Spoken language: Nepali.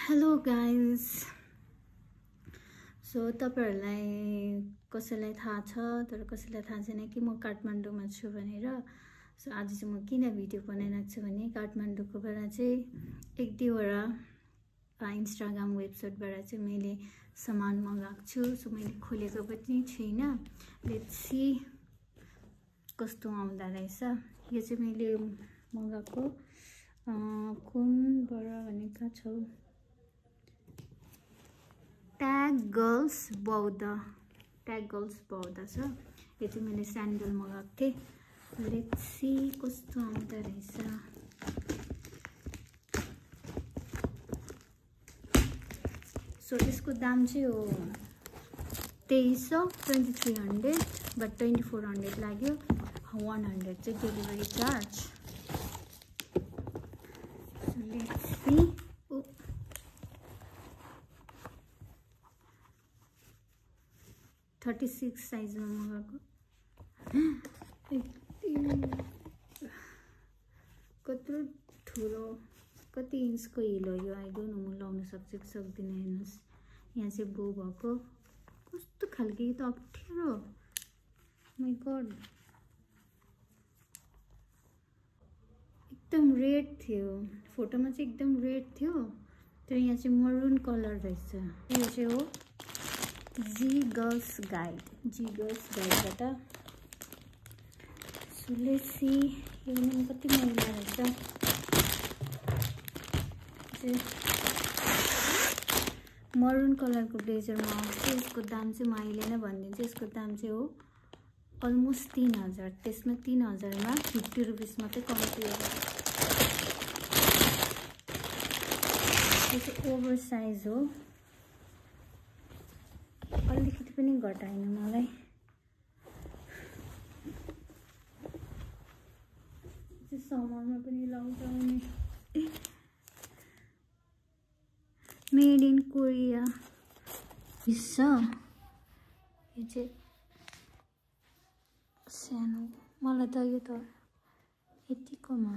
हेलो गाइज सो तपाईहरुलाई कसैलाई थाहा छ तर कसैलाई थाहा छैन कि म काठमाडौँमा छु भनेर। सो आज चाहिँ म किन भिडियो बनाइरहेको छु भने काठमाडौँकोबाट चाहिँ एक दुईवटा इन्स्टाग्राम वेबसाइटबाट चाहिँ मैले सामान मगाएको छु। सो मैले खोलेको पनि छैन, लेट्स सी कस्तो आउँदा रहेछ। यो चाहिँ मैले मगाएको कुनबाट भनेको छौ ट्याग गर्ल्स बौद्ध छ। यो चाहिँ मैले स्यान्डल मगाएको थिएँ। लेट्स सी कस्तो आउँदो रहेछ। सो यसको दाम चाहिँ हो 2300 बट 2400 लाग्यो। 100 चाहिँ डेलिभरी चार्ज। लेट्स सी 36 साइजमा मगाएको। कत्रो ठुलो कति इन्चको हिल हो यो, आई डोन्ट नो। म लाउन सक्छु कि सक्दिनँ। हेर्नुहोस् यहाँ चाहिँ बो भएको कस्तो खालको, यो त अप्ठ्यारो। माइ गड एकदम रेड थियो, फोटोमा चाहिँ एकदम रेड थियो तर यहाँ चाहिँ मरुन कलर रहेछ। यो चाहिँ हो जी गर्ल्स गाइडबाट। सो लेट्स सी यो पनि कति मैला रहेछ। मरुन कलरको ब्लेजरमा आउँछ। यसको दाम चाहिँ म अहिले नै भनिदिन्छु। यसको दाम चाहिँ हो अलमोस्ट 3000। त्यसमा 3000मा 50 रुपिस मात्रै कम्ती हो। यो चाहिँ ओभर साइज हो, अलिकति पनि घटाएन मलाई। समरमा पनि लगाउने। मेड इन कोरिया छ। यो चाहिँ सानो, मलाई त यो त यतिकोमा